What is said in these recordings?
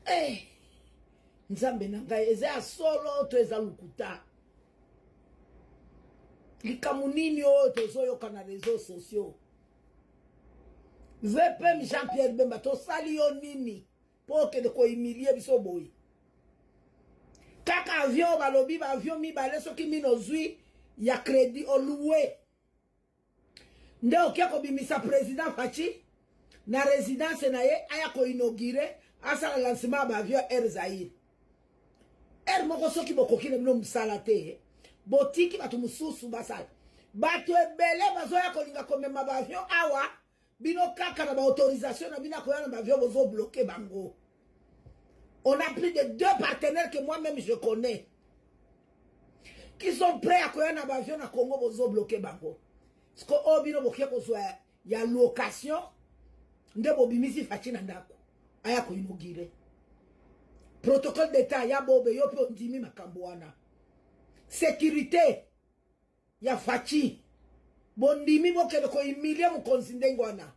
Eh, Nzambe na ngai, eza ya solo to eza lokuta? Likambo nini oyo tozoyoka na réseaux sociaux? VPM Jean-Pierre Bemba, tosali yo nini mpo okende kohumilie biso boye? Kaka avion balobi ba avion mibale, soki mino ozwi ya crédit oloue nde oke kobimisa président Fatshi na résidence na ye, aya koinaugurer, asala lancement ya baavion Air Zaire. Air moko, soki bokoki na bino mosala te, botiki bato mosusu basala. Bato ebele bazoya kolinga komema baavion awa, bino kaka na baautorisation na bino akoya na baavion, bozobloquer bango. On a plus de deux partenaires que moi-même je connais qui sont prêts à koya na baavion na Congo, bozobloquer bango. Siko oyo bino boke kozwa ya location nde bobimisi Fatshi na ndako aya koinaugurer. Protocole d'état ya bobe, yo mpe ondimi makambo wana. Sécurité ya Fatshi, bondimi bokende kohumilie mokonzi ndenge wana.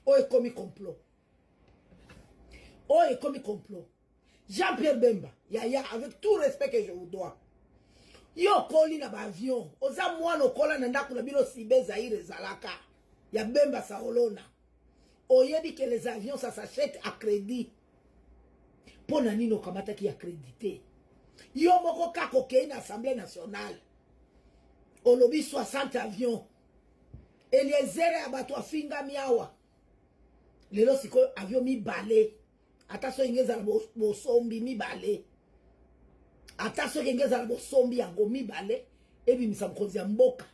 Oyo ekomi complot, oyo ekomi complot. Jean-Pierre Bemba, yaya, avec tout respect que je vous dois, yo okoli na baavion, oza mwana okola na ndako na bino sibe Zaire ezalaka ya Bemba Saolona, oyebi que les avions, ça s'achète à crédit. Mpo na nini okamataki ya crédit te? Yo moko kaka okei na Assemblée nationale, olobi 60 avions. Eliezer ya bato afingami awa lelo. Sikoyo avion mibale, ata soki nge ezala bosombi mibale, ata soki nge ezala bosombi yango mibale, ebimisa mokonzi ya mboka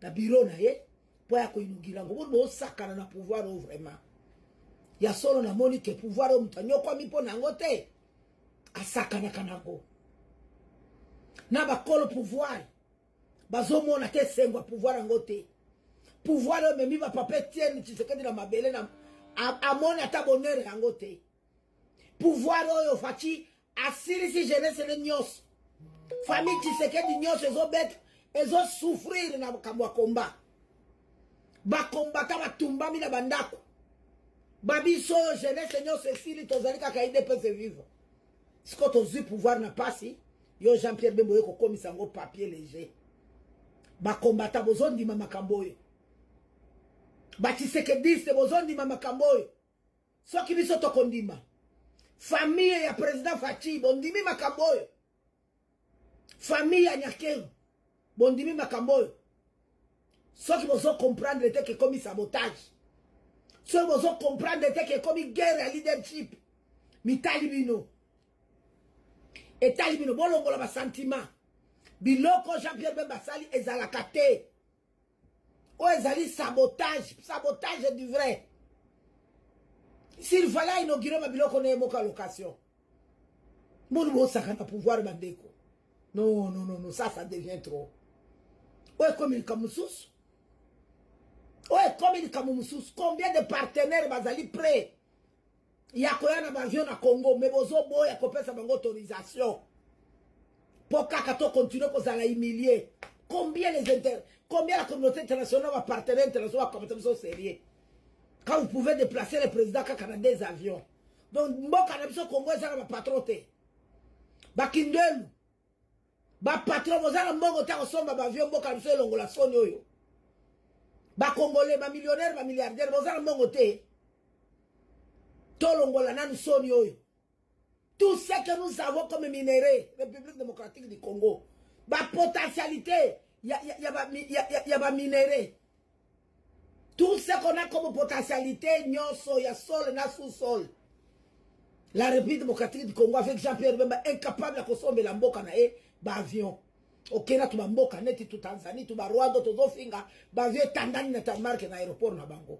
na bureau na ye mpo ya koinaugurer yango. Boni bosakana na pouvoir oyo? Vraiment, ya solo, namoni ke pouvoir oyo, moto anyokwami mpo na yango te, asakanaka nango. Na bakolo pouvoir bazomona te esengo ya pouvoir yango te. Pouvoir oyo ememi bapapa Etienne Tshisekedi na mabele na amoni ata bonheur yango te. Pouvoir oyo Fatshi asilisi jeunesse ne nyonso, famille Tshisekedi nyonso ezobeta, ezosouffrir na makambo ya komba. Bakombata batumbami na bandako babiso oyo, jeunesse nyonso esili, tozali kaka UDPS vivre. Siko tozwi pouvoir na pasi, yo Jean Pierre Bemba oye kokomisa yango papier léger. Bakombata, bozondima makambo oyo? Batshisekediste, bozondima makambo oyo? Soki biso tokondima, famille ya président Fatshi, bondimi makambo oyo? Famille ya Nyakeru, bondimi makambo oyo? Soki bozocomprendre te ke ekomi sabotage, soki bozocomprendre te ke ekomi guerre ya leadership, mitali bino, etali bino. Bolongola basentiment. Biloko Jean Pierre Bemba asali ezalaka te. Oyo ezali sabotage, sabotage du vrai. S'il fallait inaugurer babiloko na ye moko ya location, mbonu bosaka na pouvoir, bandeko. Non, non, non, non, ça, ça devient trop. Oyo ekomi likambo mosusu, oyo ekomi likambo mosusu. Combien de partenaires bazali prêt ya koya na baavion na Congo, mais bozoboya kopesa bango autorisation mpo kaka tocontinue kozala humilie? Combien les inter combien la communauté internationale, bapartenaire international bakamata biso sérieux quand vous pouvez déplacer le président kaka na des avions? Donc mboka na biso Congo eza na bapatron te. Bakindelu, bapatron, boza na mbongo te kosomba baavion mboka na biso elongola soni oyo? Bacongolais, bamillionnaire, bamilliardaire, boza na mbongo te? Tolongola nanu soni oyo. Tout ce que nous avons comme minerai, République démocratique du Congo, bapotentialité ya baminerai, tout ce qu'on a comme potentialité nyonso ya sol na sous-sol, la République démocratique du Congo avec Jean-Pierre Bemba incapable ya kosombela mboka na ye baavion. Okenda tu bamboka neti tu Tanzanie, tu barwanda, tozofinga, baavion etandani na tarmac na aéroport na bango.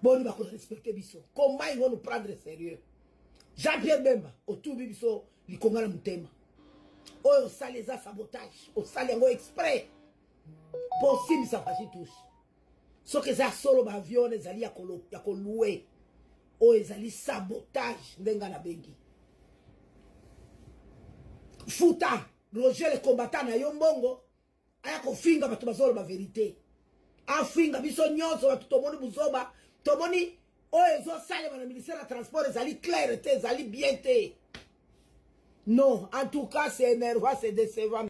Boni bakorespecte biso? Comment ils vont nous prendre sérieux? Jean-Pierre Bemba, otubi biso likonga na motema. Oyo osali eza sabotage, osali yango exprès mpo osimbisa Fatshi touche. Soki eza solo baavion wana ezali ya kolouer, oyo ezali sabotage ndenge nabengi. Futa Roger le combattant na yo mbongo, aya kofinga bato bazoloba vérité, afinga biso nyonso bato tomoni buzoba, tomoni. Oyo ezosalema na ministère ya transport ezali clair te, ezali bien te. Non, en tout cas, c'est énervant, c'est décevant.